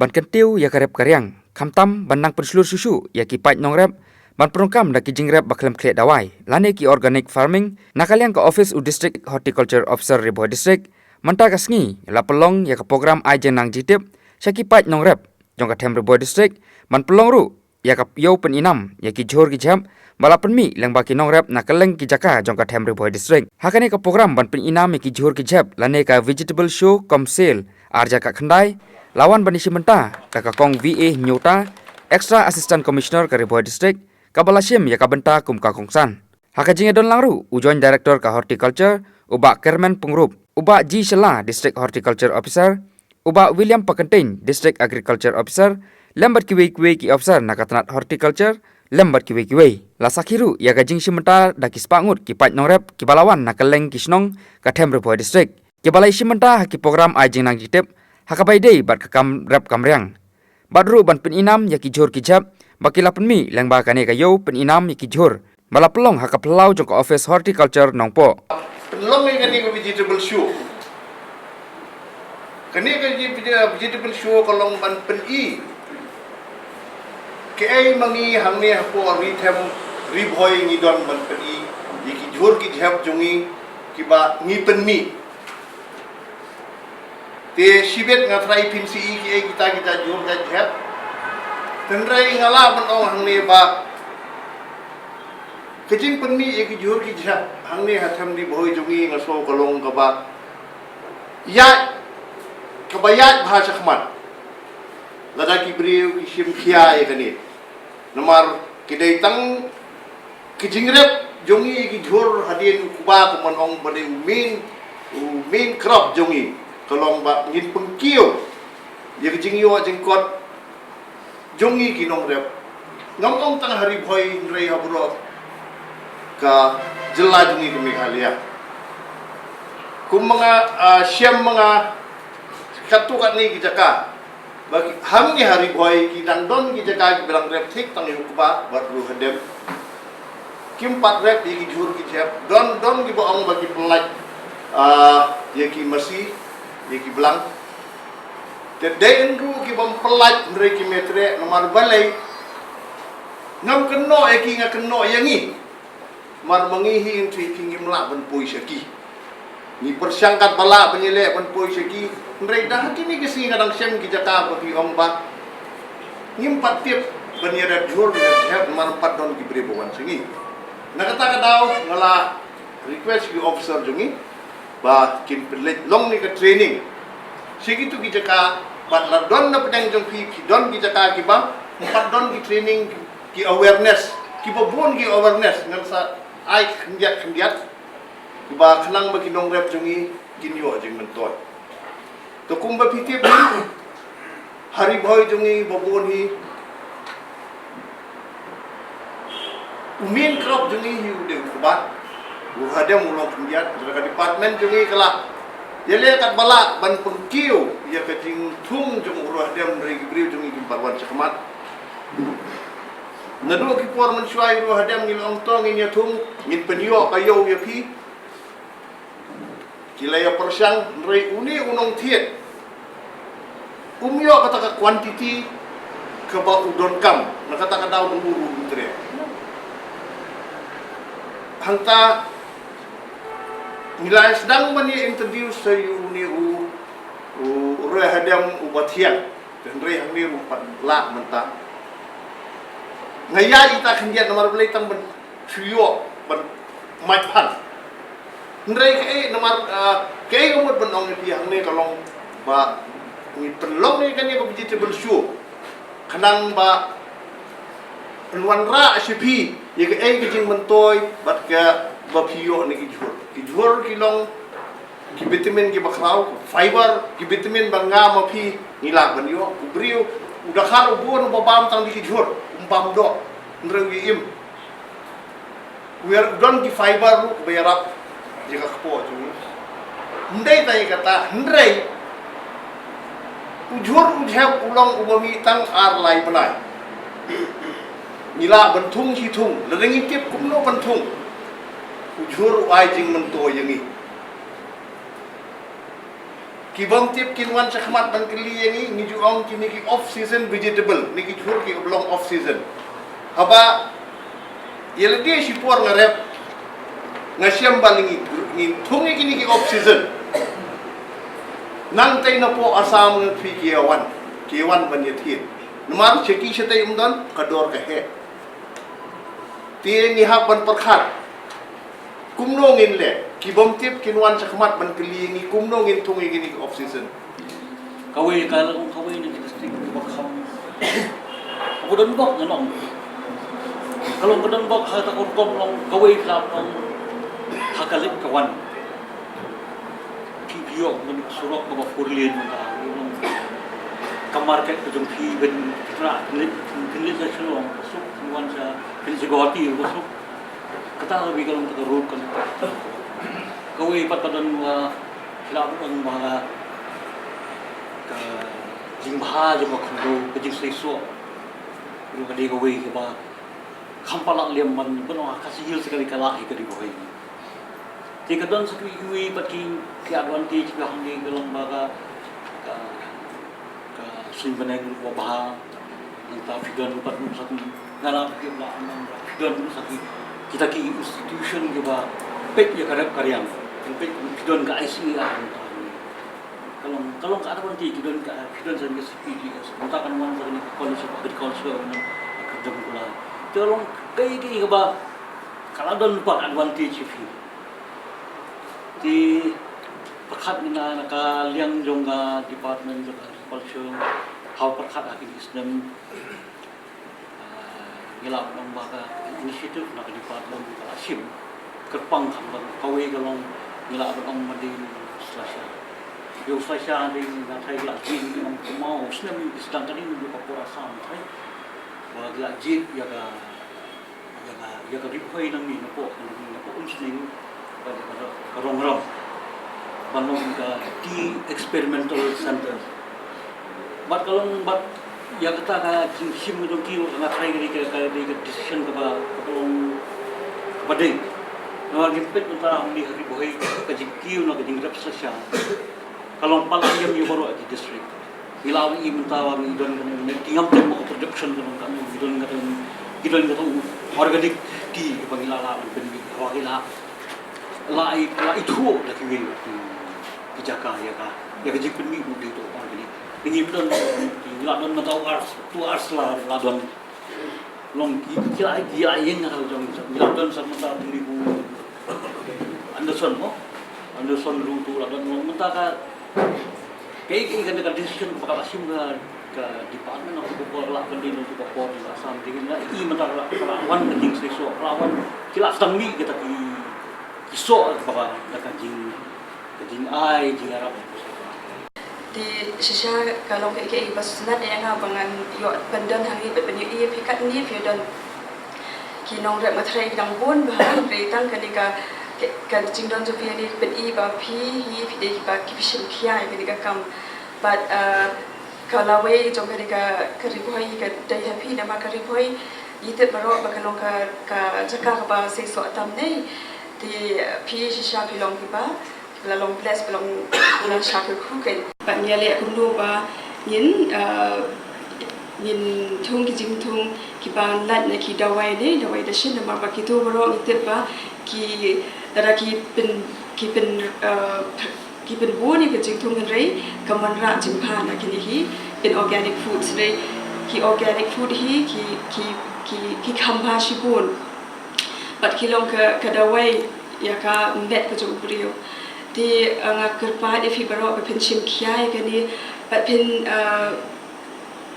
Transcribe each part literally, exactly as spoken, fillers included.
ban kyntiew ïa ka rep ka riang, khamtam ban nang pynshlur shuh shuh ïa ki paid nongrep ban pyndonkam da ki jingrep ba khlem khleh dawai lane ki organic farming. Na ka liang ka office u District Horticulture Officer Ri Bhoi District mynta ka sngi la pynlong ïa ka program ai jingnang jingtip sha ki paid nongrep jong ka them Ri Bhoi District, ban pynlong ruh ïa ka ïew pyninam ïa ki jhur ki jhep ba la pynmih lyngba ki nongrep na kylleng ki jaka jong ka them Ri Bhoi District. Ha kane ka program ban pyninam ïa ki jhur ki jhep lane ka vegetable show cum sale ar hajar khyndai, la wan ban ïashim bynta da ka Kong V A Hynñiewta, Extra Assistant Commissioner ka Ri Bhoi District, kaba la shim ïa ka bynta kum ka kongsan. Ha ka jingïadon lang ruh u Joint Director ka Horticulture u Bah Kermen Pyngrope, u Bah G Shylla, District Horticulture Officer, u Bah William Pakynting, District Agriculture Officer, lem bad kiwei kiwei ki officer na ka tnat horticulture lem bad kiwei kiwei. La sakhi ruh ïa ka jingshim bynta da ki spah ngut ki paid nongrep kiba la wan na kylleng ki shnong ka them Ri Bhoi District, kiba la ïashim bynta ha ki program ai jingnang jingtip ha kaba ïadei bad ka kam rep kam riang, bad ruh ban pyninam ïa ki jhur ki jhep ba ki la pynmih lyngba kane ka ïew pyninam ïa ki jhur ba la pynlong ha ka phyllaw jong ka office Horticulture Nongpoh. Pynlong ïa kane ka vegetable show. Kane ka vegetable show ka long ban pyni kaei ma ngi hangne hapoh Ri Them Ri Bhoi ngi don ban pyni ïa ki jhur ki jhep jong ngi kiba ngi pynmih. Te shibit nga trai pynsi kiei kita kita jhur ka jhep. Hynrei nga lah ban ong hangne ba ka jingpynmih ïa ki jhur ki jhep hangne ha them Ri Bhoi jong ngi nga sngew ka long kaba ïaid, kaba ïaid bha shakhmat. Lada ki briew ki shim khia ïa kane. Namar ki dei tang ki jingrep jong ngi ki jhur hadien u kba, kumno ong, ba dei u main, u main crop jong ngi. Ka long ba ngin pynkiew ïa ki jingïoh jingkot jong ngi ki nongrep. Ngam ong tang ha Ri Bhoi hynrei ha baroh ka jylla jong ngi ka Meghalaya. Kum ma nga, ah, shem ma nga katto katne ki jaka. Ba ki, hangne ha Ri Bhoi ki dang don ki jaka kiba dang rep thik tang ïa u kba bad ruh hadem. Kim pat rep ïa ki jhur ki jhep, don don kiba ong ba ki pyllait, ah, ïa ki masi, ïa ki blang. Te dei ruh kibym pyllait hynrei kim ïatrei namar balei? Ngam kynnoh ïa ki, nga kynnoh ïa ngi. Namar ma ngi hi ngi tip ngim lah ban poi sha ki. Ngi pyrshang katba lah ban ïaleh ban poi sha ki. Hynrei da ha kine ki sngi nga dang shem ki jaka ba ki ong ba ngim pat tip ban ïarep jhur ïarep jhep namar ym pat don ki briew ba wan sha ngi. Na kata ka daw nga la request ki officer jong ngi ba kin pynleit long ne ka training sha kitu ki jaka, bad la don na pdeng jong phi, phi don ki jaka kiba ym pat don ki training, ki awareness, kiba bun ki awareness ngan sa ai khyndiat khyndiat, kiba khnang ba ki nongrep jong ngi kin ïoh jingmyntoi. To kumba phi tip hi, ha Ri Bhoi jong ngi ba bun hi, u main crop jong ngi hi u dei u kba. U ruh hadem u long khyndiat, hynrei ka department jong ngi ka la ïaleh katba lah ban pynkiew ïa ka jingthung jong u ruh hadem, hynrei ki briew jong ngi kim pat wan shakhmat. Naduh ki por mynshuwa u ruh hadem ngi la ong to ngin ïathung, ngin pynïoh ka ïew ïa phi. Ki la ïa pyrshang, hynrei une u nongthied um ïoh kata ka quantity kaba u donkam, na kata ka daw u ruh u trei. Hangta ngi la sdang ban ïa introduce ïa une u, u ruh hadem uba thiang. Hynrei hangne ruh pat lah mynta. Nga ïa ita khyndiat namar balei tang ban shu ïoh ban mait phan. Hynrei kaei namar, ah, kaei ka mut ban ong ïa phi hangne ka long ba ngi pynlong ïa kane ka vegetable show khnang ba yn wanrah sha phi ïa kaei ka jingmyntoi bad kaba phi ïoh na ki jhur. Ki jhur ki long ki vitamin kiba khraw, fiber, ki vitamin ba nga ma phi ngi lah ban ïoh. U briew u dkhar u bun uba bam tang da ki jhur, um bam doh, hynrei u ïa im. U ïa don ki fiber ruh ba ïarap ïa ka kpoh jong u. Ym dei tang ïa kata, hynrei u jhur u jhep u long uba mih tang ar lai bnai. Ngi lah ban thung shi thung, lada ngi tip kumno ban thung, u jhur u ai jingmyntoi ïa ngi. Ki bym tip kin wan shakhmat ban kylli ïa ngi, ngi ju ong kine ki off season vegetable, ne ki jhur kiba long off season. Haba ïa lade shipor nga rep, nga shem ba ngi, ngi thung ïa kine ki off season. Nangtei napoh Assam ngi phi ki ïa wan, ki ïa wan ban ïa thied. Namar sha ki shatei um don, ka dor ka heh. Te ngi hap ban pyrkhat. Kumno ngin leh, ki bym tip kin wan shakhmat ban kylli ngi kumno ngin thung ïa kine ki off season. Kawei ka long kawei na ki district ba kham. Ka don bok ngan ong. Ka long ka don bok ha ta ka rukom long kawei ka long ha ka leit ka wan. Phi phi ïoh ban surok kaba four lane mynta. Ka market ka jong phi ban tra pynleit pynleit na Shillong ka suk pynwan sha pynleit sha Guwahati ka suk. Kata ka bih ka long ka road ka. Kawei pat ka don ba phi lah ban ong ba ka jingbha jong ka khyndew ka jingseisoh. Ruh ka dei kawei kaba kham palat lem ban ban ong ha Khasi Hills ka dei ka lah hi ka Ri Bhoi. Te ka don sa kiwei kiwei pat ki ki advantage ka hangne ka long ba ka ka ka suiñ bneng ruh ba bha. Nangta phi don ruh pat ruh sa ki nga la phi la nang phi don ruh sa ki kita ki institution kiba peit ïa ka rep ka riang. Peit phi don ka I C A R. Ka long ka long ka advantage phi don ka phi don sa ki C P G S. Nangta kan wan sa ki College of Agriculture nang ka jong kula. Te long kaei kaei kaba ka la don pat advantage ïa phi. Te pyrkhat mynta na ka liang jong ka department jong ka agriculture, haba pyrkhat ha kine ki snem, ah, ngi lah ban ong ba ka initiative na ka department ka la shim kyrpang kham ban kawei ka long ngi lah ban ong ba dei slasha. Ïa u slasha dei nga tharai ka la jied ngi ong kumno u snem ngi sdang ka dei ngi ka por Assam tharai. Ba ka la jied ïa ka ïa ka, ïa ka Ri Bhoi nangne napoh, napoh Umsning, ka, ka, ka Rongrong. Ban long ka Tea Experimental Center. Bad ka long bad ïa kata ka jingshim ka jong ki nga tharai ka dei ka, ka dei ka decision kaba, kaba long kaba dei. Namar ngim peit mynta hangne ha Ri Bhoi ka jingkiew na ka jingrep slasha. Ka long palat ïa baroh ki district. Ngi la wan i mynta ba ngi don ka ne, ki ngam tip ba ka production ka long ka ngi don ka ne, ki don ka ne organic tea ba ngi la lah ban pynmih ba ngi la, la i, la ithuh da kiwei ki jaka ïa ka, ïa ka jingpynmih ba dei to organic. Ngi don, ngi la don mynta two hours, two hours la, la don. Long ki, ki la, ki la ïeng ha ka jong, ki la don sa mynta pynmih u Anderson mo. Anderson ruh tu la don long mynta ka. Kaei kaei kane ka decision ba ka la shim ka, ka department of, ka por la pynlong tu ka por la sam ding na i mynta ka la, ka la wan ka jingseisoh, ka la wan ki la tang mih kita ki, ki soh ba ka, ka jing, ka jingai, jingarap. Te shisha ka long kaei kaei ba sngewtynnat ïa nga ba ngan ïoh ban don hangne bad ban ïohi ïa phi katne phi don ki nongrep, nga tharai ki dang bun bha, hynrei tang kane ka, ka jingdon jong phi hangne ka pyni ba phi hi phi dei kiba ki phi shim khia ïa kane ka kam. Bad, ah, ka lawei jong kane ka, ka Ri Bhoi ka dei ha phi namar ka Ri Bhoi ngi tip baroh ba ka long ka, ka jaka kaba seisoh tam ne. Te phi shisha phi long kiba la long bless, ba long, ba long sha kyrkhu kein. Bad ngi ïaleh kumno ba ngin, ah, ngin thung ki jingthung kiba lait na ki dawai ne, dawai dashin namar ba kito baroh ngi tip ba ki, lada ki pyn, ki pyn, ah, ki pynbun ïa ka jingthung hynrei kam wanrah jingbha na kine hi inorganic foods hynrei ki organic food hi ki, ki, ki, ki kham bha shibun. Bad ki long ka, ka dawai ïa ka met ka jong u briew. Te, ah, nga kyrpad ïa phi baroh ba phin shim khia ïa kane, ba phin, ah,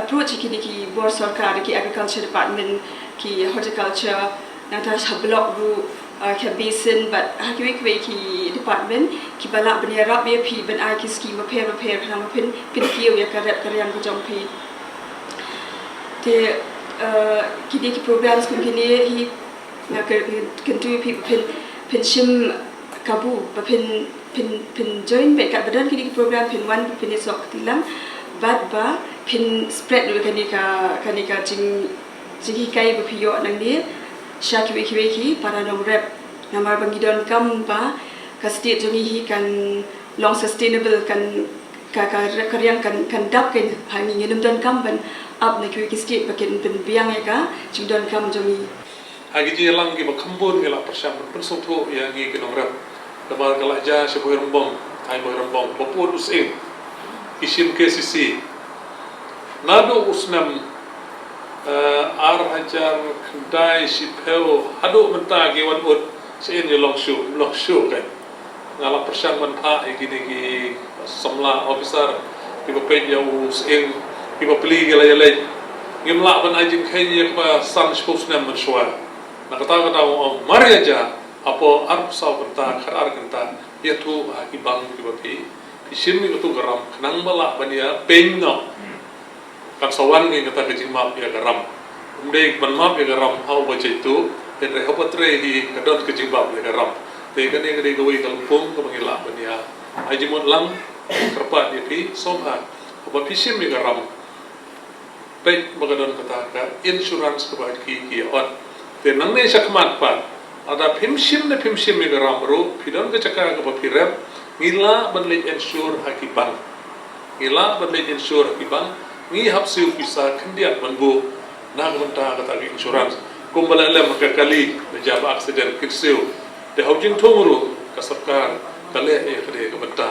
approach ïa kine ki bor sorkar, ki agriculture department, ki horticulture, nangta sha block ruh, ah, ka basin, bad ha kiwei kiwei ki department, kiba lah ban ïarap ïa phi ban ai ki scheme bapher bapher, khnang ba phin, phin kiew ïa ka rep ka riang ka jong phi. Te, ah, kine ki programs kum kine hi, nga kyntu ïa phi ba phin, phin shim kabu, ba phin, phin, phin join beit katba don kine ki program, phin wan, phin ïasoh kti lang, bad ba phin spread ruh kane ka, kane ka jing, jinghikai ba phi ïoh nangne sha kiwei kiwei ki para nongrep. Namar ba ngi donkam ba ka state jong ngi hi kan long sustainable, kan ka, ka, ka riang kan, kan dap kein. Ha ngi ngim donkam ban ap na kiwei ki state ba kin pynbiang ïa ka jingdonkam jong ngi. Ha ki jingïalang kiba kham bun ngi la pyrshang ban pynsngewthuh ïa ngi ki nongrep. Namar ka la jia sha Bhoirymbong, thaiñ Bhoirymbong, ba pud u sying ki shim K C C. Naduh u snem, eh, ar hajar khyndai shiphew haduh mynta ki wan ud, shisien ïa long shuh, long shuh kein. Nga la pyrshang ban phah ïa kine ki samla officer kiba peit ïa u sying, kiba plie ki la ïaleit. Ngim lah ban ai jingkheiñ ïa kaba san shiphew snem mynshuwa. Na kata ka daw nga ong mar ïa jia, hapoh arphew saw kynta, khatar kynta, ïathuh ha ki bank kiba phi, phi shim ïa katu ka ram khnang ba lah ban ïa peiñ noh. Kan sa wan kein kata ka jingmap ïa ka ram. Ym dei ban map ïa ka ram ha uba jaituh, hynrei haba trei hi ka don ka jingmap ïa ka ram. Te kane ka dei kawei ka lympung kaba ngi lah ban ïa ai jingmut lang, kyrpad ïa phi sngewbha, haba phi shim ïa ka ram, peit ba ka don kata ka insurance kaba ki, ki ot. Te nangne shakhmat pat, lada phim shim ne phim shim ïa ka ram ruh, phi don ka jaka kaba phi rep, ngi lah ban leit insure ha ki bank. Ngi lah ban leit insure ha ki bank, ngi hap siew pisa khyndiat ban buh na ka bynta kata ka insurance. Kumba la lem ha ka kali, la jia ba accident, kin siew. Te ha u jingthung ruh, ka sorkar ka leh ïa kane ka bynta.